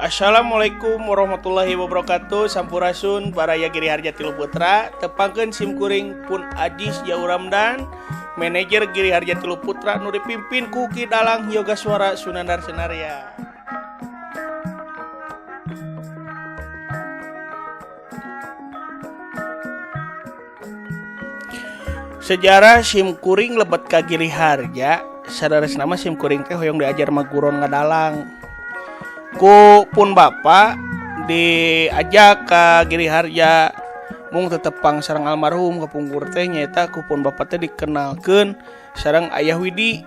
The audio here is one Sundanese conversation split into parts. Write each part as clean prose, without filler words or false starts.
Assalamualaikum warahmatullahi wabarakatuh. Sampurasun baraya Giri Harja Tilu Putra. Tepangkeun simkuring pun Ajis Jauh Ramdan, manajer Giri Harja Tilu Putra nu dipimpin ku Ki Dalang Yoga Suara Sunandar Senaria. Sejarah simkuring lebet ka Giri Harja, sadaresna mah simkuring teh hoyong diajar maguron ngadalang. Ku pun bapak diajak ka Giri Harja mung tetepang sareng almarhum kapungkur teh nyaeta ku pun bapak teh dikenalkeun sareng Ayah Widi.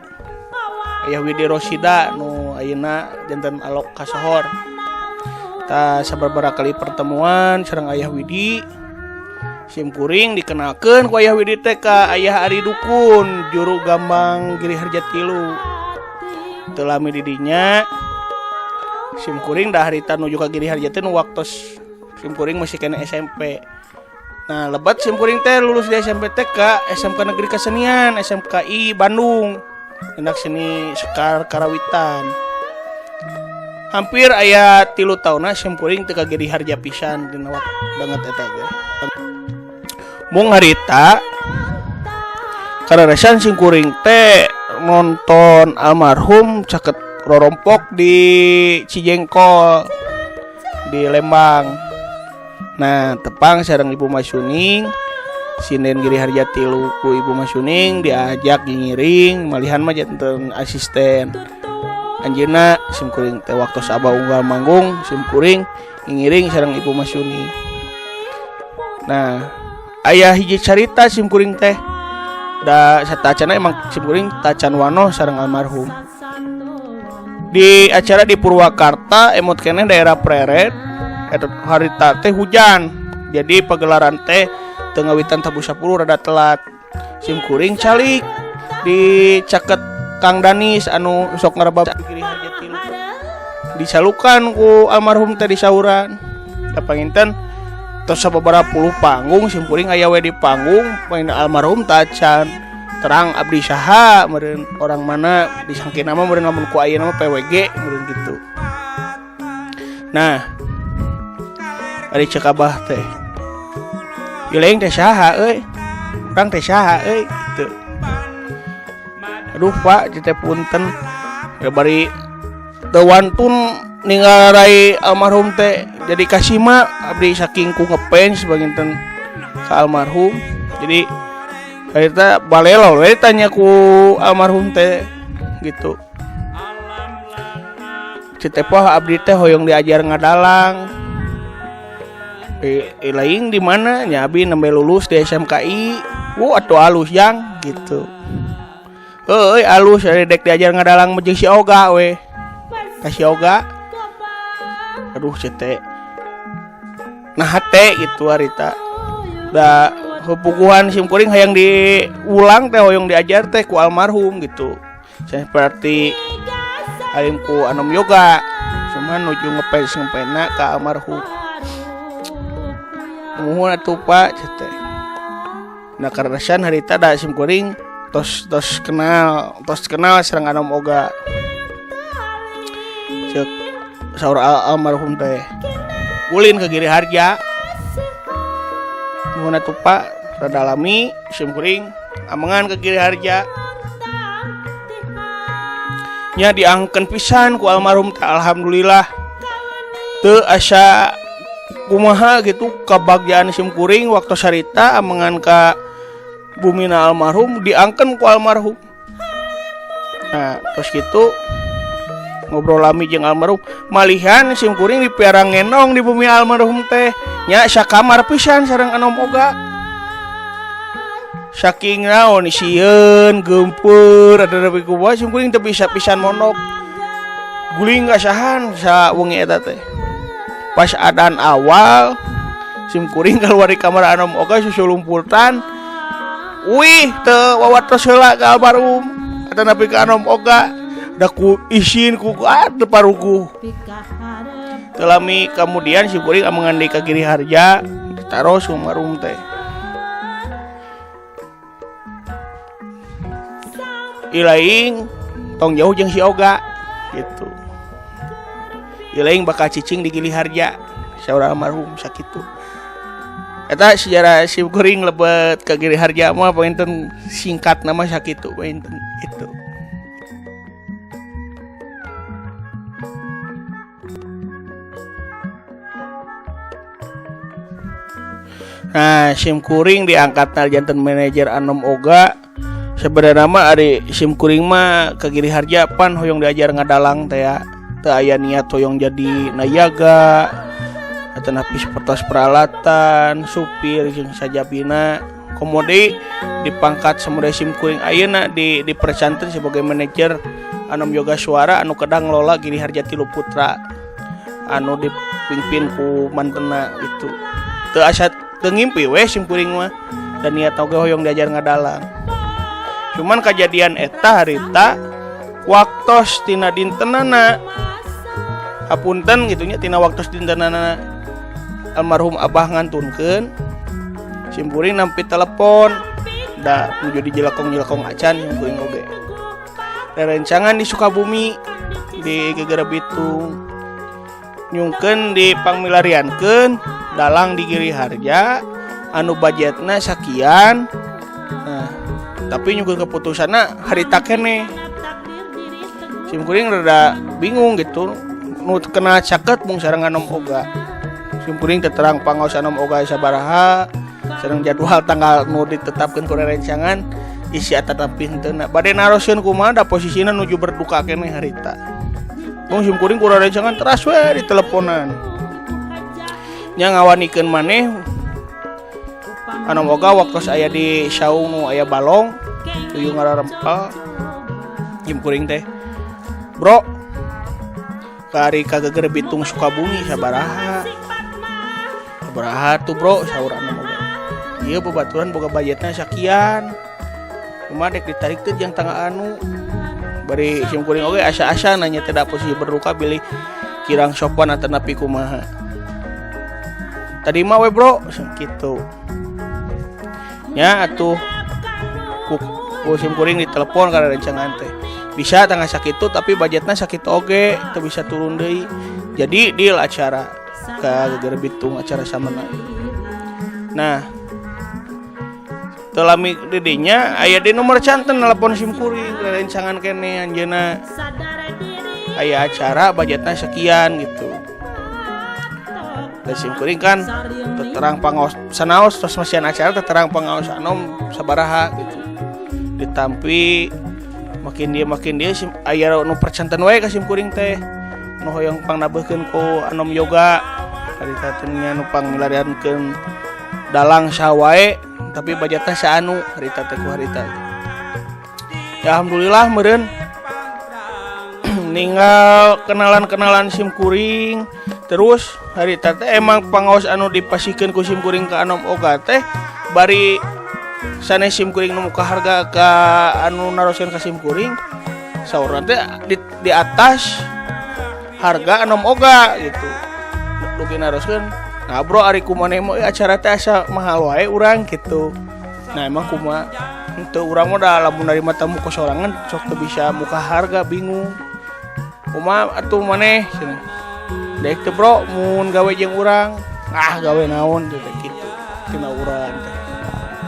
Ayah Widi Rosida nu ayeuna janten alok kasohor. Tah sababaraha kali pertemuan sareng Ayah Widi, simkuring dikenalkeun ku Ayah Widi teh ka Ayah Ari Dukun juru gambang Giri Harja Tilu. Teu lami di dinya simkuring dah harita nuju ka Giri Harja teh nu waktos simkuring masih kena SMP. Nah, lebat simkuring teh lulus di SMP teh ka SMK Negeri Kesenian, SMKI Bandung. Hendak seni Sekar Karawitan. Hampir aya 3 tahunna simkuring teh ka Giri Harja pisan dina waktu banget eta teh. Mung harita kararesan simkuring teh nonton almarhum caket rorompok di Cijengkol di Lembang. Nah, tepang sareng Ibu Masuning, sinden Giri Harja Tilu ku Ibu Masuning diajak ngiring, malihan mah janten asisten. Anjeunna simkuring teh waktu abah unggal manggung, simkuring ngiring sareng Ibu Masuning. Nah, aya hiji carita simkuring teh da satacana emang simkuring tacan wanoh sareng almarhum. Di acara di Purwakarta emot keneh daerah Preret eta harita teh hujan. Jadi pagelaran teh teu ngawitan tabuh 10 rada telat. Simkuring calik di caket Kang Danis anu sok ngarebab Giri Harja Tilu. Disalukan ku almarhum teh disauran. Da panginten tos sababaraha puluh panggung simkuring aya we di panggung main almarhum tacan. Terang abdi saha meureun orang mana disangkina mah meureun lamun ku ayeuna mah PWG meureun gitu. Nah, ari ceuk abah teh. Ileung teh saha euy? Urang teh saha euy gitu. Aduh Pak, teh punten. Ya bari teu wantun ninggal rai almarhum teh jadi kasima abdi saking ku ngefans baginten ka almarhum. Jadi harita balelo we tanya ku almarhum teh gitu. Citepoh abdi teh hoyong diajar ngadalang. Lain di mana nya abi nembe lulus di SMKI. Wuh atuh alus yang gitu. Heueuy alus ari dek diajar ngadalang mah jeung si Oga we. Ka si Oga. Aduh cete. Nah hate gitu harita. Da puguhan simkuring hayang diulang teh hoyong diajar teh ku almarhum gitu. Seperti alim ku Anom Yoga, cuman nuju ngepens ngepena ka almarhum. Muhun atuh Pak teh. Nah karesan harita da simkuring tos kenal sareng Anom Oga. Ceuk saur almarhum teh. Ulin ke Giri Harja. Muhun atuh Pak rada lami simkuring amengan ke Giri Harja. Nya diangkeun pisan ku almarhum teh alhamdulillah. Teu asa kumaha gitu kabagjaan simkuring waktu sarita amengan ka bumina almarhum diangkeun ku almarhum. Nah, terus gitu ngobrol lami jeung almarhum, malihan simkuring dipiara ngendong di bumi almarhum teh. Nya sakamar pisan sareng Anom Oga. Saking naon sieun geumpeur ada nepi kumaha simkuring teu bisa pisan mondok. Guling ngasahan sa wengi eta teh. Pas adan awal simkuring keluar di kamar Anom Oga susulumputan. Wih teu wawatos heula ka almarhum. Eta nepi ka Anom Oga da ku isin ku teu paruguh. Teu lami kemudian simkuring amengan deui ka Giri Harja ditaros ku almarhum teh. Ilaing tong jauh jeung si Oga gitu. Ieu laing bakal cicing di Gili Harja saur almarhum sakitu. Eta sejarah sim kuring lebet ka Giri Harja mah panginten singkatna mah sakitu panginten itu. Nah, sim kuring diangkat janten manajer Anom Oga. Sebenarnya mah ari sim kuring mah ke Giri Harja pan hoyong diajar ngadalang teh ya. Teu aya niat hoyong jadi nayaga atau napis pertos peralatan, supir jeung sajabina. Komo deui dipangkat samudaya sim kuring ayeuna di dipercanten sebagai manajer Anom Yoga Suara anu kedah ngelola Giri Harja Tilu Putra anu dipimpin ku mantena itu. Teu asa teu ngimpi we sim kuring mah dan niat oge hoyong diajar ngadalang. Cuman kejadian eta harita waktos tina dintenana hapunten gitu nya tina waktos dintenana almarhum abah ngantunkeun sim kuring nampi telepon da nuju di jelekong-jelekong acan sim kuring oge. Rerencangan di Sukabumi di Gegere Bitung nyungkeun di pangmilariankeun dalang di Giri Harja anu budgetna sakian. Nah, tapi nyungkeun keputusanna harita keneh. Sim kuring rada bingung gitu. Nu kena caket mung sareng Anom Oga. Sim kuring teu terang pangaos Anom Oga sabaraha sareng jadwal tanggal nu ditetapkeun ku rerencangan isi atanapi henteu. Bade naroskeun kumaha da posisina nuju berduka keneh harita. Mung sim kuring ku rerencangan teras we di teleponan. Nya ngawanikeun maneh Anom Oga waktos aya di saung nu aya balong tuyu ngararempel sim kuring teh. Bro, kari ka Geger Bitung Sukabumi sabaraha? Sabaraha tuh bro saur Anom Oga. Ieu babaturan boga budgetna sakian. Kumaha dek ditarik teh jeung tangga anu. Bari sim kuring oge asa-asa nanya teh da posisi berduka bilih kirang sopan atanapi kumaha. Tadi mah we bro kitu. Nya atuh ku sim kuring ditelepon kana rencangan teh. Bisa tanggal sakitu tapi budgetna sakitu oge teu bisa turun deui. Jadi deal acara ka Geger Bitung acara samana. Nah, teu lami di dinya aya di nomor canten nelpon sim kuring rerencangan keneh anjeunna. Aya acara budgetna sekian gitu. Dan sim kuring kan terang pangaos sanaos tos masihan acara terang pangaos anom sabaraha gitu. Ditampi makin dia sim, aya nu percanten wae ka sim kuring teh. Nu hoyong pangnabeuhkeun ku Anom Yoga harita teh nya nu pangmilariankeun dalang saha wae tapi budgetna saanu harita teh ku harita. Ya alhamdulillah meureun ninggal kenalan-kenalan sim kuring terus harita teh emang pangaos anu dipasihkeun ku sim kuring ka Anom Oga teh bari sanes sim kuring nu muka harga ka anu naroskeun ka sim kuring saurna teh di atas harga Anom Oga gitu. Dugi naroskeun, nah bro ari kumaha mah acara teh asa mahal wae urang gitu. Nah emang kumaha henteu urang mah da lamun narima tamu ku sorangan sok teu bisa muka harga bingung. Kumaha atuh maneh cenah. Daek teu bro mun gawe jeung urang. Ah gawe naon teh kitu. Tina urang teh.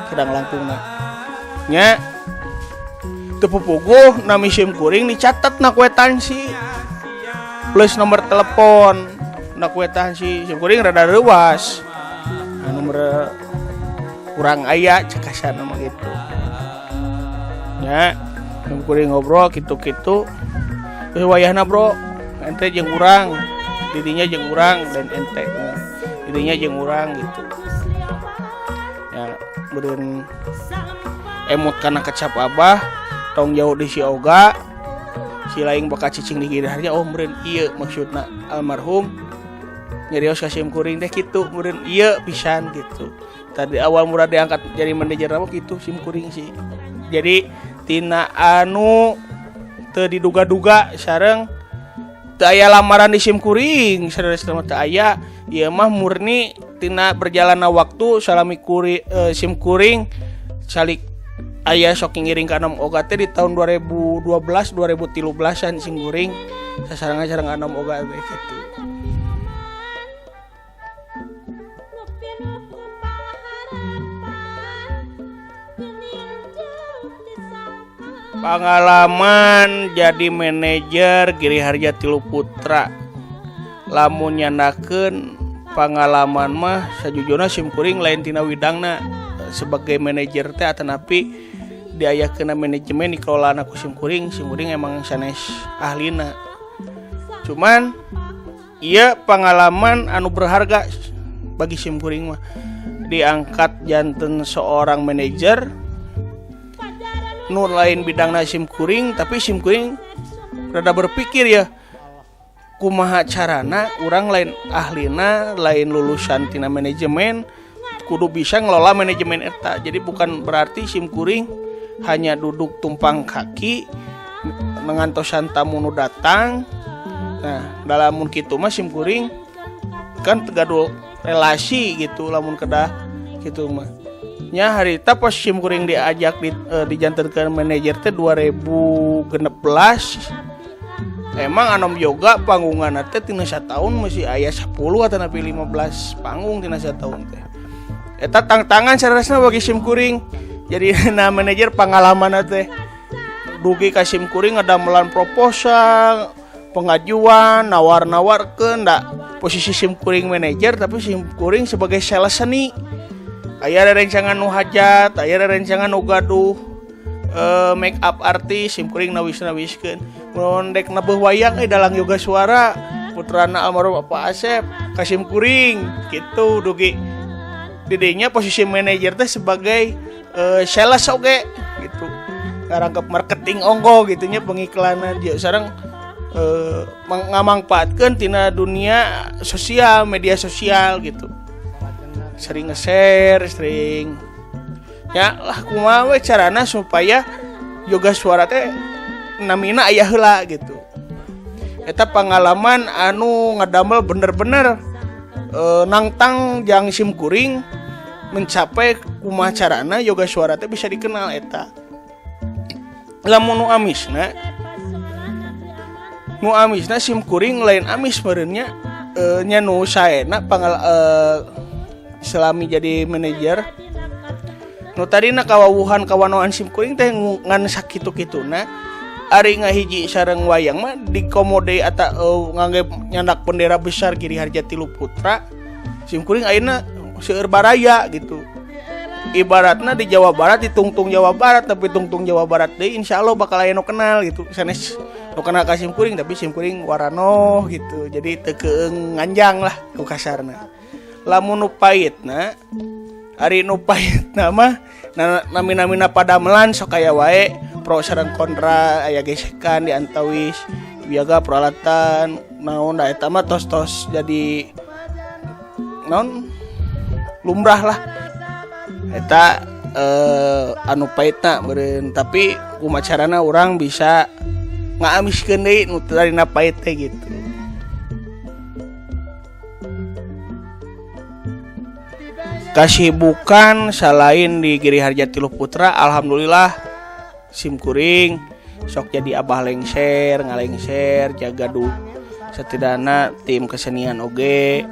Sedang langkungna. Nya teu pupuguh nami sim kuring dicatet na kwetansi. Plus nomor telepon na kwetansi sim kuring rada reuas. Nah, nomor kurang aya cek kasarna mah gitu. Nya sim kuring ngobrol kitu-kitu. Terus wayahna bro, ente jeung urang, didinya jeung urang dan ente didinya jeung urang gitu. Ya, beureun emut kana kecap abah, tong jauh di si Oga, si laing bakal cicing di Giri Harja, oh meureun ieu maksudna almarhum nyarios ka sim kuring teh kitu, meureun ieu pisan gitu. Tadi awal murah diangkat jadi manajer apa gitu sim kuring sih. Jadi tina anu teu diduga-duga sareng teu aya lamaran di sim kuring, saudara-saudara teu aya, ieu mah murni tina berjalanna waktu salami sim kuring salik Aya sok ngiring ka Anom Oga teh di tahun 2012 2013-an sim kuring sasarengan sareng Anom Oga teh gitu. Pengalaman jadi manajer Giri Harja Tilu Putra, lamun nyandakeun pengalaman mah sajujurna sim kuring lain tina widangna sebagai manajer teh, atanapi diayakeun manajemen dikelola ku sim kuring. Sim kuring emang sanes ahlina, cuman iya pengalaman anu berharga bagi sim kuring mah diangkat janten seorang manajer nu lain bidangna sim kuring. Tapi sim kuring rada berpikir ya, kumaha carana urang lain ahlina, lain lulusan tina manajemen, kudu bisa ngelola manajemen eta. Jadi bukan berarti sim kuring hanya duduk tumpang kaki mengantosan tamu nu datang. Nah, dalam mun kitu mah sim kuring kan teu gaduh relasi gitu. Lamun kedah gitu mah nya, harita pas sim kuring diajak dijantenkeun manajer teh 2016, emang Anom Yoga panggungan teh tina sataun masih aya 10 atau napi 15 panggung tina sataun teh. Eta tangtangan sarasna bagi sim kuring jadi nah manajer. Pengalaman teh dugi ka sim kuring ngadamelan proposal, pengajuan, nawar-nawarkeun. Da posisi sim kuring manajer, tapi sim kuring sebagai sales seni, aya rencangan nu hajat, aya rencangan nu gaduh make up artis, sim kuring nawis-nawiskeun. Mun dek nabeuh wayang, dalang Yoga Suara putrana almarhum Bapak Asep ka sim kuring gitu. Dugi didinya posisi manajer teh sebagai sales oge gitu, ngarangkep marketing ongko gitu nya, pengiklanan dia sareng ngamangpaatkeun tina dunia sosial, media sosial gitu, sering nge-share, sering ya lah kumaha we carana supaya Yoga Suara teh namina aya heula gitu. Eta pengalaman anu ngadamel bener-bener nangtang jang sim kuring mencapai kumaha carana Yoga Suara teh bisa dikenal eta. Lamun nu amisna, nu amisna sim kuring lain amis meureun nya, nya nu saena selami jadi manajer, nu tadina kawawuhan kawanoan sim kuring teh ngan sakitu-kituna, ari ngahiji sareng wayang mah dikomode atau ngangge nyandak bendera besar Giri Harja Tilu Putra. Sim kuring ayeuna seueur baraya gitu, ibaratna di Jawa Barat ditungtung Jawa Barat, tapi tungtung Jawa Barat deui insyaallah bakal aya nu kenal gitu. Sanes nu kenal ka sim kuring, tapi sim kuring warano gitu, jadi teu keung nganjang lah ku kasarna. Lamun nu pahitna, ari nu pahitna mah nami-namina padamelan sok aya wae pro sareng kontra, aya gesekan di antawis biaga peralatan naon. Da eta mah tos-tos jadi naon, lumrah lah eta anu pahitna meureun. Tapi kumaha carana urang bisa ngaamiskeun deui nu tadina pahit teh gitu. Kasibukan selain di Giri Harja Tilu Putra, alhamdulillah sim kuring sok jadi abah lengser, ngalengser jaga duh setidaknya tim kesenian oge.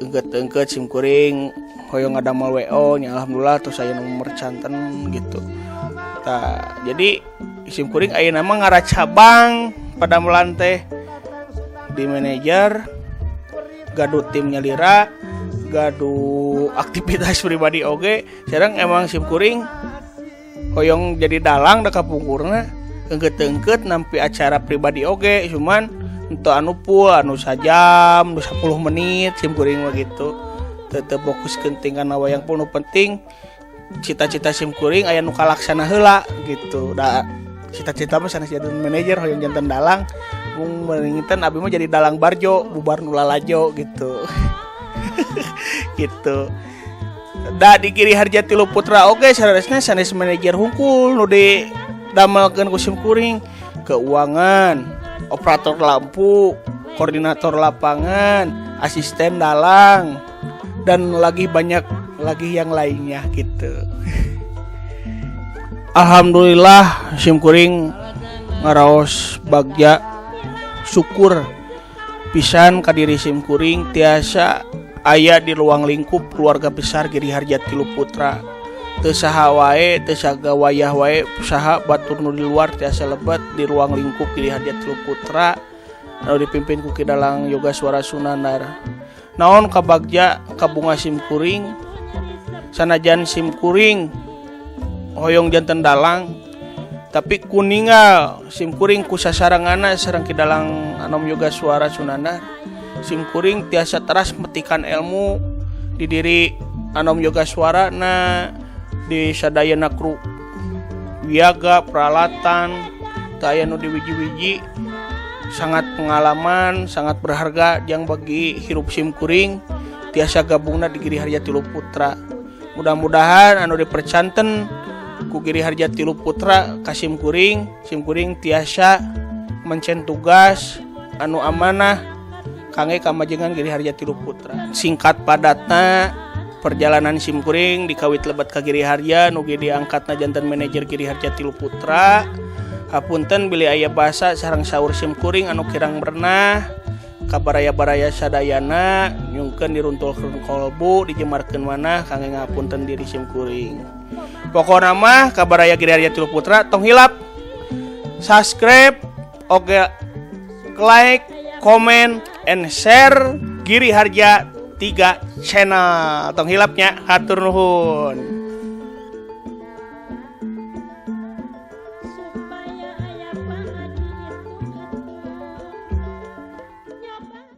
Engket-engket sim kuring hoyong ngadamel WO nya, alhamdulillah terus saya nomor canten gitu. Tah, jadi sim kuring ayeuna mah ngaracabang padamelan teh di manajer, gaduh tim nyalira, gaduh aktivitas pribadi oge. Sekarang emang sim kuring hoyong jadi dalang da kapungkurna engket-engket nampi acara pribadi oge, cuman untuk anu full, anu sajam, nu 10 menit sim kuring mah gitu, tetep fokus penting kana wayang pun. Nu penting cita-cita sim kuring aya nu kalaksana heula gitu. Da cita-cita mah sanes jadi manajer, hoyong janten dalang. Mung meureun abi mah jadi dalang barjo bubar nu lalajo gitu gitu. Da di Giri Harja Tilu Putra oge saresna sanes manajer hungkul nu didamelkeun ku sim kuring: keuangan, operator lampu, koordinator lapangan, asisten dalang, dan lagi banyak lagi yang lainnya gitu. Alhamdulillah, simkuring ngaraos bagja, syukur pisan ka diri simkuring tiasa aya di ruang lingkup keluarga besar Giri Harja Tilu Putra. Teu saha wae, teu sagawayah wae, saha batur nu di luar tiasa lebet di ruang lingkup Giri Harja Tilu Putra anu dipimpin ku Ki Dalang Yoga Suara Sunandar. Naon kabagja kabunga simkuring, sanajan simkuring hoyong janten dalang, tapi kuningal simkuring ku sasarengana sareng Ki Dalang Anom Yoga Suara Sunandar, simkuring tiasa teras metikan ilmu di diri Anom Yoga Suara na di sadayana kru wiaga peralatan teu aya nu diwiji-wiji. Sangat pengalaman sangat berharga yang bagi hirup simkuring tiasa gabungna di Giri Harja Tilu Putra. Mudah-mudahan anu dipercanten ku Giri Harja Tilu Putra ka simkuring, simkuring tiasa mencen tugas anu amanah kangge kamajengan Giri Harja Tilu Putra. Singkat padatna, perjalanan simkuring dikawit lebet ka Giri Harja nugi diangkatna janten manajer Giri Harja Tilu Putra. Hapunten bilih aya basa sareng saur simkuring anu kirang bernah. Ka baraya-baraya sadayana, nyungkeun diruntulkeun kolbu, dijemarkeun manah kangge ngapunten diri simkuring. Pokona mah ka baraya Giri Harja Tilu Putra, tong hilap subscribe oke, like, comment, and share Giri Harja 3 channel. Tong hilap nya, hatur nuhun.